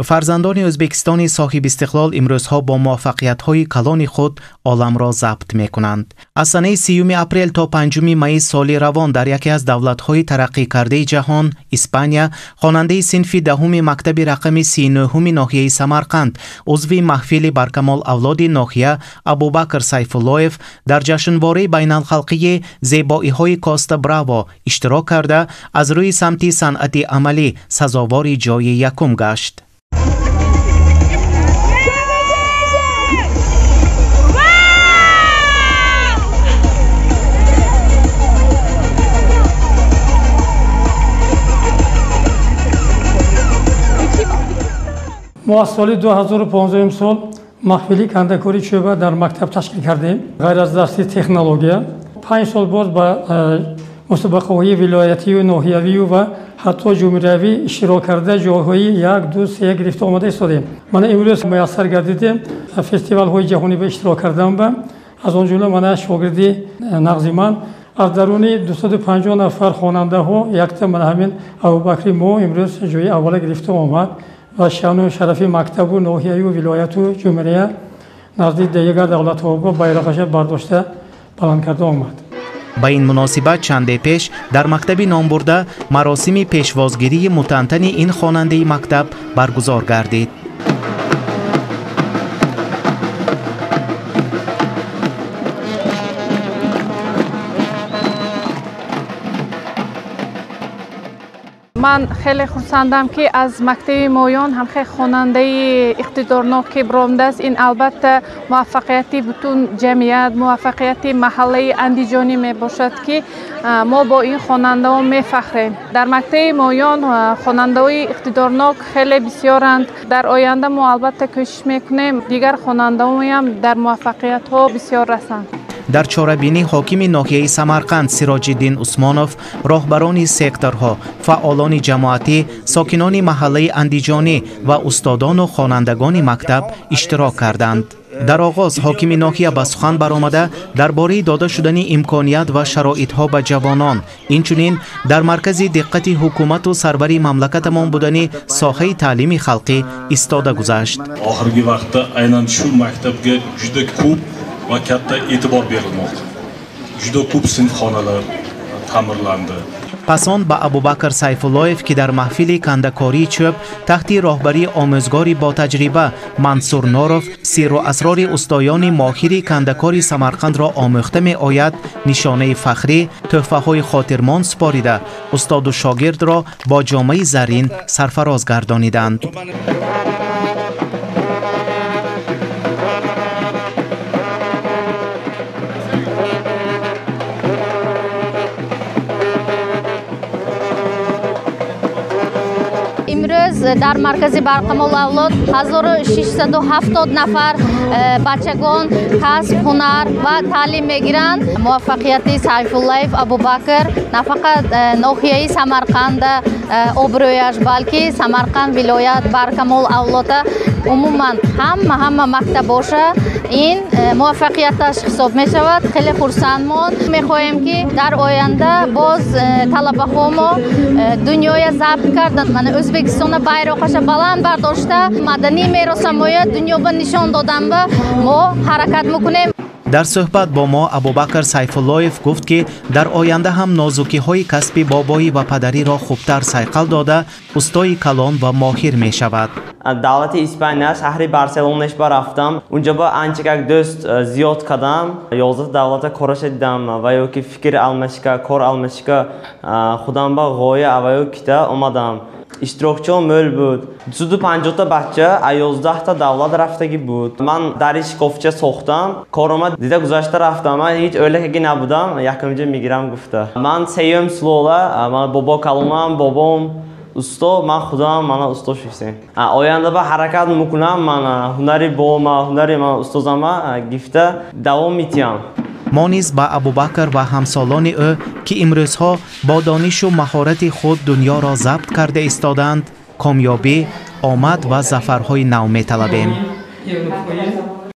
Фарзандони Ӯзбекистони соҳибистиқлол имрӯзҳо бо муваффақиятҳои калони худ оламро забт мекунанд. Аз санаи 30 апрел то 5 майи соли равон дар яке аз давлатҳои тараққикардаи ҷаҳон, Испания, хонандаи синфи 10 мактаби рақами 39 ноҳияи Самарқанд, узви маҳфили баркамол авлоди ноҳия Абубакр Сайфуллоев дар ҷашнвораи байналхалқии зебоиҳои Коста Браво иштирок карда, аз рӯи самти санъати амалӣ сазовори ҷои якум гашт. Мо аз соли 2015 сол маҳфили кандакории чӯба дар мактаб ташкил кардем. Ғайр аз дарси технология, 5 сол боз ба мусобиқаҳои вилоятию ноҳиявию ва ҳатто ҷумҳуриявӣ иштирок карда ҷойҳои 1, 2, 3 гирифта омада истодем. Мана имрӯз муяссар гардидем фестивалҳои ҷаҳонӣ ба иштирок кардан ба аз он ҷумла мана шогирди нағзи ман аз даруни 250 нафар хонандаҳо якта мана ҳамин Абубакри мо имрӯз ҷои аввала гирифта омад ва шаъну шарафи мактабу ноҳияю вилояту ҷумҳурия назди дигар давлатҳо байроқаша бардошта баланд карда омад. Ба ин муносибат чанде пеш дар мактаби номбурда маросими пешвозгирии мутантани ин хонандаи мактаб баргузор гардид. Ман хеле хурсандам, ки аз мактаби моён ҳам хеле хонандаи иқтидорнок ки баромадааст. Ин албатта муваффақияти бутун ҷамъият, муваффақияти маҳаллаи Андиҷонӣ мебошад, ки мо бо ин хонандаҳо мефахрем. Дар мактаби моён хонандаҳои иқтидорнок хеле бисёранд. Дар оянда мо албатта кӯшиш мекунем дигар хонандаҳоям дар муваффақиятҳо бисёр расанд. Дар чорабинӣ ҳокими ноҳияи Самарқанд Сироҷиддин Усмонов, роҳбарони секторҳо, фаъолони ҷамоатӣ, сокинони маҳаллаи Андиҷонӣ ва устодону хонандагони мактаб иштирок карданд. Дар оғоз ҳокими ноҳия ба сухан баромада дар бораи дода шудани имконият ва шароитҳо ба ҷавонон, инчунин дар маркази диққати ҳукумату сарвари мамлакатамон будани соҳаи таълими халқӣ истода гузашт. Oxirgi vaqtda aynan shu maktabga juda ko'p va katta e'tibor berilmoqda. Juda ko'p sinfxonalar ta'mirlandi. Пас он ба Абубакр Сайфуллоев, ки дар маҳфили кандакории чӯб таҳти роҳбарии омӯзгори ботаҷриба Мансур Норов сирру асрори устоёни моҳири кандакори Самарқандро омӯхта меояд, нишонаи фахрӣ, тӯҳфаҳои хотирмон супорида, устоду шогирдро бо ҷомаи заррин сарфароз гардониданд. Имрӯз дар маркази Барқамол авлод 1670 нафар бачагон касб, ҳунар ва таълим мегиранд. Муваффақияти Сайфуллаев Абубакр на фақат ноҳияи Самарқанда обрӯяш, балки Самарқанд вилоят Баркамол авлода умуман ҳама мактаб боша, ин муваффақияташ ҳисоб мешавад. Хеле хурсандмон. Мехоҳем, ки дар оянда боз талабаҳо мо дунёя забт карданд, мана Ӯзбекистона байроқаша баланд бардошта, мадании меросамоя дунё ба нишон додан ба мо ҳаракат мекунем. Дар суҳбат бо мо Абубакр Сайфуллоев гуфт, ки дар оянда ҳам нозукиҳои касби бобоӣ ва падариро хубтар сайқал дода, устои калон ва моҳир мешавад. Давлати Испания, шаҳри Барселонаш ба рафтам. Унҷо ба анчакак дӯст зиёд кардам. 11 давлата кораша дидам ва ё ки фикр алмашика, кор алмашика худам ба ғоя ва ё кита омадам. Иштирокчиҳо мӯл буд. 250-та бача аз 11-та давлат рафтагӣ буд. Ман дари шикофча сохтам, корома дида гузашта рафтам. Ман ҳеҷ o'йлакагӣ набудам, якумҷа мегирам гуфта. Ман сеюм сулола, ман бобо калонам, бобом усто, ман худам мана усто шудем. Оянда ба ҳаракат мекунам, ман ҳунари бобома, ҳунари ман устозама гифта давом медиҳам. Мо низ ба Абубакр ва ҳамсолони ӯ, ки имрӯзҳо бо донишу маҳорати худ дунёро забт карда истодаанд, комёбӣ, омад ва зафарҳои нав металабем.